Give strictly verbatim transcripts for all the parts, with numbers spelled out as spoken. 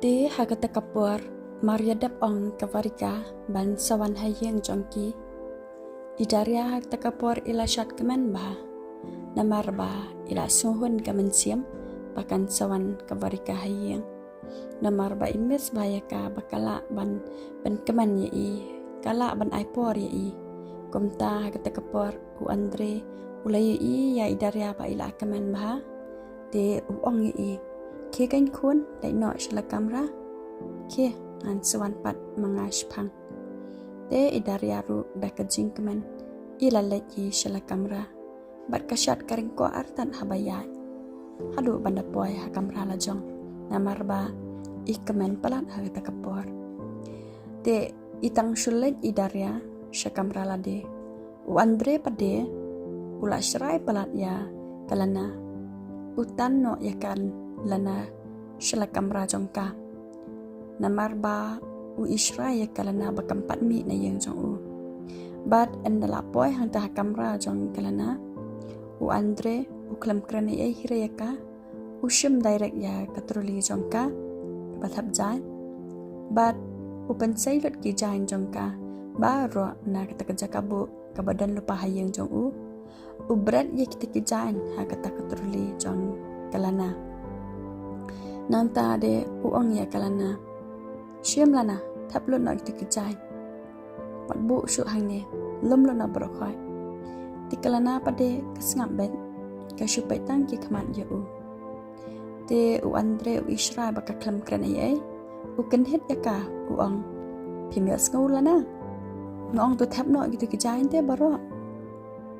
Te ha kata ka por, mar ïa dep ong ka Varika ban sa wan ha ïing jong ki, i Daria ha kata ka por i la shad kmen bha, namar ba i la sngewhun ka mynsiem ba kan sa wan ka Varika ha ïing. Namar ba i miss bha ïa ka, ba ka lah ban pynkmen ïa i, ka lah ban ai por ïa i. Kumta ha kata ka por u Andre u la ïohi ïa i Daria ba i la kmen bha. Te u ong ïa i, khie keiñ khun, leit noh sha la kamra. Khie, ngan sa wan pat ma nga shipang. Te i Daria ruh da ka jingkmen i la leit hi sha la kamra. Bad ka shad ka ryngkoh artat haba ïaid haduh ban da poi ha kamra la jong, namar ba i kmen palat ha kata ka por. Te i tang shu leit i Daria sha kamra lade, u Andre pat de u la shrai palat ïa ka Lana. U tan noh ïa ka Lana sha la kamra jong ka, namar ba u i shrai ïa ka Lana ba kam pat mih na ïing jong u. Bad ynda la poi hangta ha kamra jong ka Lana, u Andre u khlem kren ei ei hi re ïa ka. U shim direct ïa ka troli jong ka kaba thep jaiñ. Bad u pynsei lut ki jaiñ jong ka baroh na kata ka jaka buh kaba don lypa ha ïing jong u. U bret ïa kita ki jaiñ ha kata ka troli jong ka Lana. Nangta de u ong ïa ka Lana, shim Lana, thep lut noh kita ki jaiñ. Wat buh shuh hangne, lum lut noh baroh khoit. Te ka Lana pat de ka sngap beit, ka shu peit tang ki khmat ïa u. Te u Andre u i shrai ba ka khlem kren ei ei. U kynhit ïa ka, u ong, phim ïohsngew Lana? Nga ong to thep noh kita ki jaiñ te baroh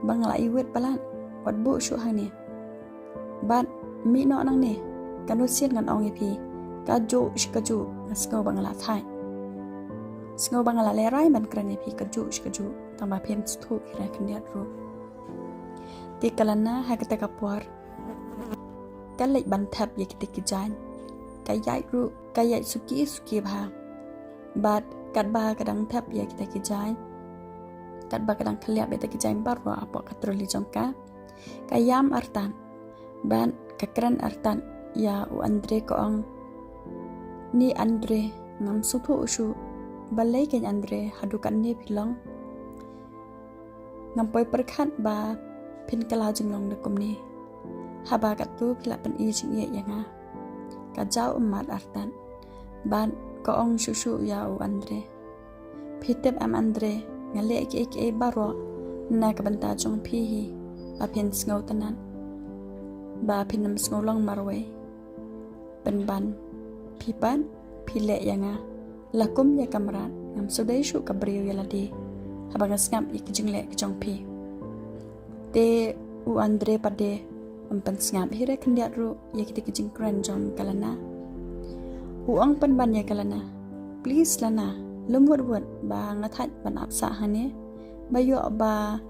ba nga la iwit palat. Wat buh shuh hangne. Bad mih noh nangne, kano sien ngan ong ïa phi, kajuh shi kajuh, nga sngew ba nga la thait. Sngew ba nga la lehraiñ ban kren ïa phi kajuh shi kajuh, tang ba phim sngewthuh hi re khyndiat ruh. Te ka Lana ha kata ka por ka leit ban thep ïa kita ki jaiñ. Ka ïaid ruh ka ïaid suki suki bha. Bad katba ka dang thep ïa kita ki jaiñ, katba ka dang khylliap ïa kita ki jaiñ baroh hapoh ka troli jong ka, ka ïam artat bad ka kren artat ïa u Andre, ka ong, ni Andre, ngam sngewthuh shuh. Balei keiñ Andre, haduh katne phi long? Ngam poi pyrkhat ba phin kylla jinglong da kumne. Haba katto phi la pyni jingïeit ïa nga. Ka jaw ummat artat bad ka ong shuh shuh ïa u Andre, phi tip em Andre, nga leh kiei kiei baroh na ka bynta jong phi hi, ba phin sngewtynnat, ba phin ym sngew long marwei. Pynban phi pat phi leh ïa nga la kum ïa ka mrad, ngam shu dei shuh ka briew ïa lade haba nga sngap ïa ki jingleh ki jong phi. Te u Andre pat de um pynsngap hi re khyndiat ruh ïa kita ki jingkren jong ka Lana. U ong pynban ïa ka Lana, please Lana, lum wut wut ba nga thait ban ap sah hangne, ba ïoh ba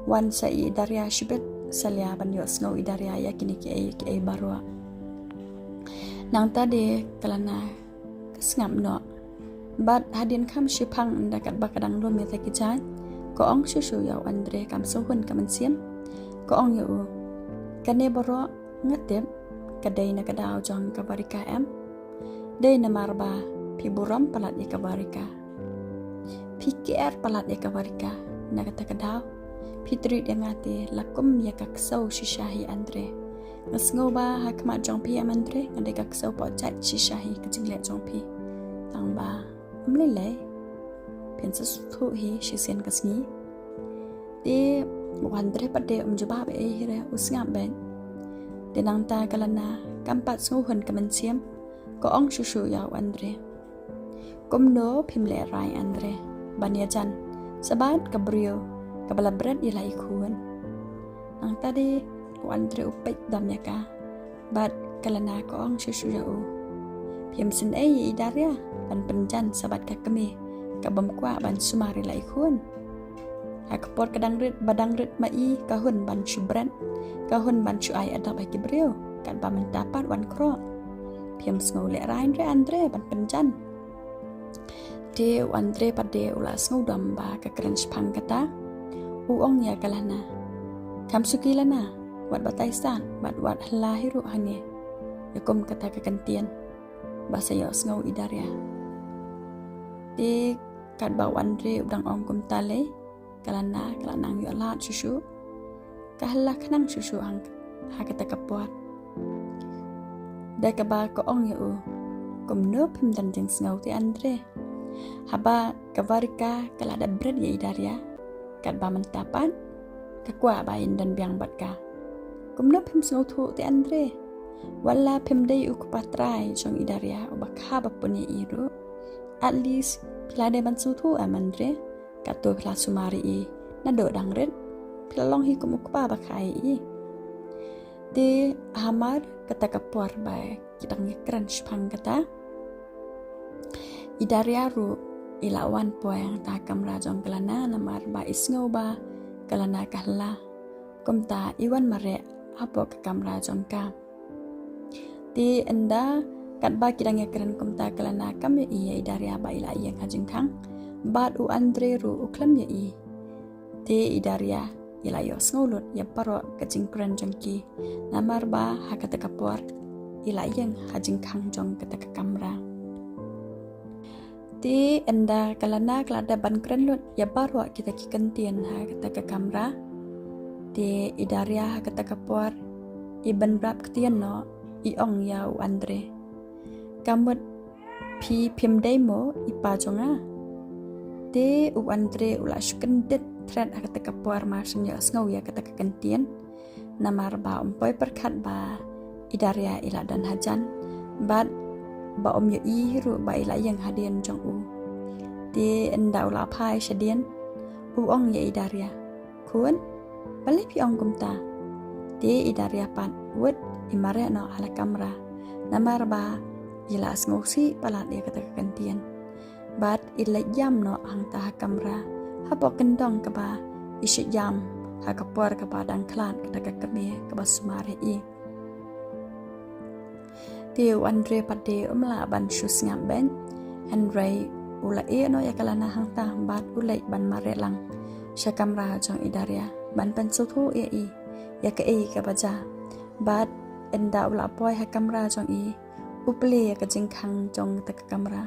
wan sa i Daria shibit, salia ban ïohsngew i Daria ïa kine kiei kiei baroh. Nangta de ka Lana ka sngap noh. Bad hadien kham shipang ynda katba ka dang lum ïa kita ki jaiñ, ka ong shuh shuh ïa u Andre, kam sngewhun ka mynsiem. Ka ong ïa u, kane baroh nga tip ka dei na ka daw jong ka Varika em? Dei namar ba phi burom palat ïa ka Varika. Phi care palat ïa ka Varika. Na kata ka daw phi treat ïa nga te la kum ïa ka ksew shisha hi Andre. Nga sngew ba ha khmat jong phi em Andre, nga dei ka ksew pohjait shisha hi ka jingleh jong phi. Tang ba ym lei lei, phin sa sngewthuh hi shisien ka sngi. Te u Andre pat de um jubab ei ei hi re, u sngap beit. Te nangta ka Lana kam pat sngewhun ka mynsiem, ka ong shuh shuh ïa u Andre, kumno phim lehraiñ Andre ban ïajan sa bad ka briew kaba la bret ïa la i khun? Nangta de u Andre u peit dam ïa ka. Bad ka Lana ka ong shuh shuh ïa u, phim sngewsih ei ïa i Daria ban pynjan sa bad ka kmie ka bym kwah ban sumar ïa la i khun? Ha ka por ka dang rit, ba dang rit ma i, ka hun ban shu bret, ka hun ban shu ai adap ha ki briew, katba mynta pat wan khroh. Phim sngew lehraiñ re Andre ban pynjan. Te u Andre pat de u la sngewdom ba ka kren shipang kata. U ong ïa ka Lana, kham suki Lana, wat batai sat bad wat hla hi ruh hangne ïa kum kata ka kyntien. ba sa ïohsngew i Daria. Te katba u Andre u dang ong kumta lei, ka Lana ka la nang ïoh lad shuh shuh. Ka hla khnang shuh shuh hang ha kata ka por. Da kaba ka ong ïa u, kumno phim don jingsngew te Andre? Haba ka Varika ka la da bret ïa i Daria, katba mynta pat ka kwah ba in don biang bad ka. Kumno phim sngewthuh te Andre? Wat la phim dei u kpa trai jong i Daria uba kha ba pun ïa i ruh, at least phi la dei ban sngewthuh em Andre? Kato phi la sumar ïa i naduh dang rit, phi la long hi kum u kpa ba kha ïa i. Te hamar kata ka por ba ki dang ïakren shaphang kata, i Daria ruh i la wan poi hangta ha kamra jong ka Lana namar ba i sngew ba ka Lana ka hla. Kumta i wan mareh hapoh ka kamra jong ka. Te ynda katba ki dang ïakren kumta ka Lana kam ïohi ïa i Daria ba i la ïeng ha jingkhang, bad u Andre ruh u khlem ïohi. Te i Daria i la ïohsngew lut ïa baroh ka jingkren jong ki, namar ba ha kata ka por i la ïeng ha jingkhang jong kata ka kamra. Te ynda ka Lana ka la dep ban kren lut ïa baroh kita ki kyntien ha kata ka kamra, te i Daria ha kata ka por i bynrap ktien noh, i ong ïa u Andre, ka mut phi phim dei mo i pa jong nga? Te u Andre u la shu kyndit thret ha kata ka por mar shu ïohsngew ïa kata ka kyntien, namar ba um poi pyrkhat ba i Daria i la don hajan, bad ba um ïohi ruh ba i la ïeng hadien jong u. Te ynda u la phai shadien, u ong ïa i Daria, khun, balei phi ong kumta? Te i Daria pat wut i mareh noh ha la kamra, namar ba i la sngewsih palat ïa kata ka kyntien. Bad i leit ïam noh hangta ha kamra, hapoh kyndong kaba i shu ïam ha ka por kaba dang khlad kata ka kmie kaba sumar ïa i. Te u Andre pat de um lah ban shu sngap beit, hynrei u la ïeh noh ïa ka Lana hangta bad u leit ban mareh lang sha kamra jong i Daria ban pynsngewthuh ïa i ïa kaei kaba jia. Bad ynda u la poi ha kamra jong i, u plie ïa ka jingkhang jong kata ka kamra.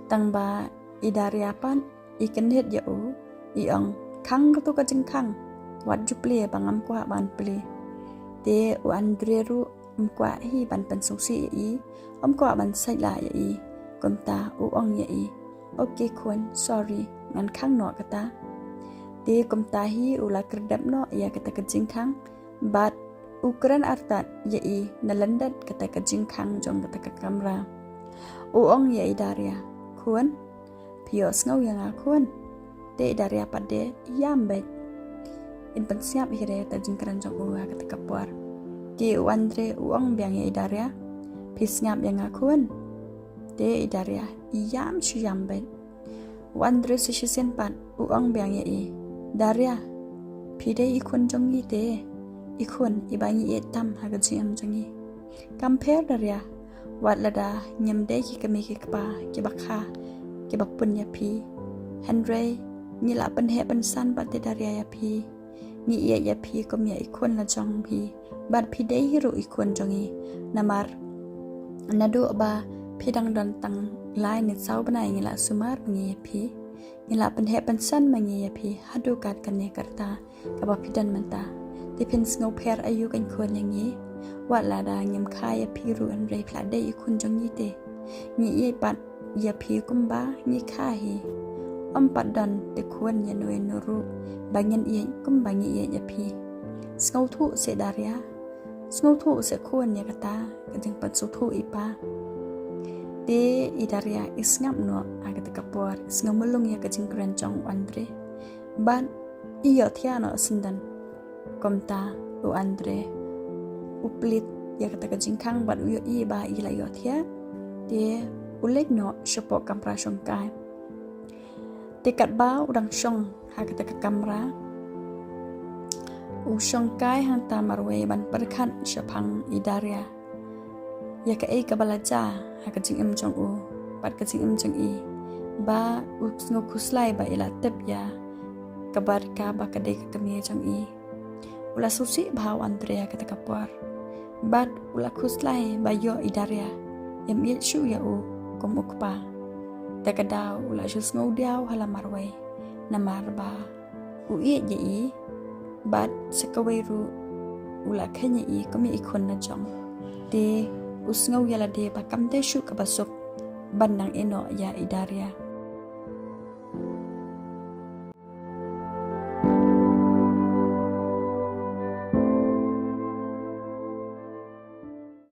Tang ba i Daria pat i kyndit ïa u, i ong, khang kato ka jingkhang, wat ju plie ba ngam kwah ban plie. Te u Andre ruh um kwah hi ban pynsngewsih ïa i, um kwah ban sait lah ïa i. Kumta u ong ïa i, okay khun, sorry, ngan khang noh kata. Te kumta hi u la kyrdep noh ïa kata ka jingkhang, bad u kren artat ïa i na lyndet kata ka jingkhang jong kata ka kamra. U ong ïa i Daria, khun, phi ïohsngew ïa nga khun? Te i Daria pat de i ïam beit. In pynsngap hi re ïa ka jingkren jong u ha kata ka por. Te u Andre u ong biang ïa i Daria, phi sngap ïa nga khun? Te i Daria i ïam shu ïam beit. U Andre sa shisien pat u ong biang ïa i, Daria, phi dei i khun jong ngi te, i khun iba ngi ïeit tam ha ka jingim jong ngi. Kam pher Daria, wat lada ngim dei ki kmie ki kpa kiba kha kiba pun ïa phi, hynrei ngi la pynheh pynsan pat te Daria ïa phi. Ngi ïeit ïa phi kum ïa i khun la jong phi, bad phi dei hi ruh i khun jong ngi. Namar naduh ba phi dang don tang lai ne saw bnai ngi la sumar ba ngi ïa phi. Ngi la pynheh pynsan ma ngi ïa phi haduh kat kane ka rta kaba phi don mynta. Te phin sngew pher aïu kan khun ïa ngi? Wat lada ngim kha ïa phi ruh hynrei phi la dei i khun jong ngi te. Ngi ïeit pat ïa phi kumba ngi kha hi. Ym pat don te khun ïa no ïa no ruh ba ngin ïeit kumba ngi ïeit ïa phi. Sngewthuh seh Daria, sngewthuh seh khun ïa kata ka jingpynsngewthuh i pa. Te i Daria i sngap noh ha kata ka por, i sngew mulung ïa ka jingkren jong u Andre. Bad i ïohthiah noh syndon. Kumta u Andre u plie ïa kata ka jingkhang bad u ïohi ba i la ïohthiah. Te u leit noh shapoh kamra shongkai. Te katba u dang shong ha kata ka kamra, u shongkai hangta marwei ban pyrkhat shaphang i Daria ïa kaei kaba la jia ha ka jingim jong u bad ka jingim jong i, ba u sngew khuslai ba i la tip ïa ka Varika ba ka dei ka kmie jong i. U la sngewsih bha u Andre ha kata ka por, bad u la khuslai ba ïoh i Daria Ym ïeit shuh ïa u kum u kpa. Te ka Daw u la shu sngew diaw ha la marwei, namar ba u ïeit ïa i, bad sa kawei ruh u la kheiñ ïa i kum ïa i khun na jong. Te u sngew ïa lade ba kam dei shuh kaba suk ban nang ïehnoh ïa i Daria.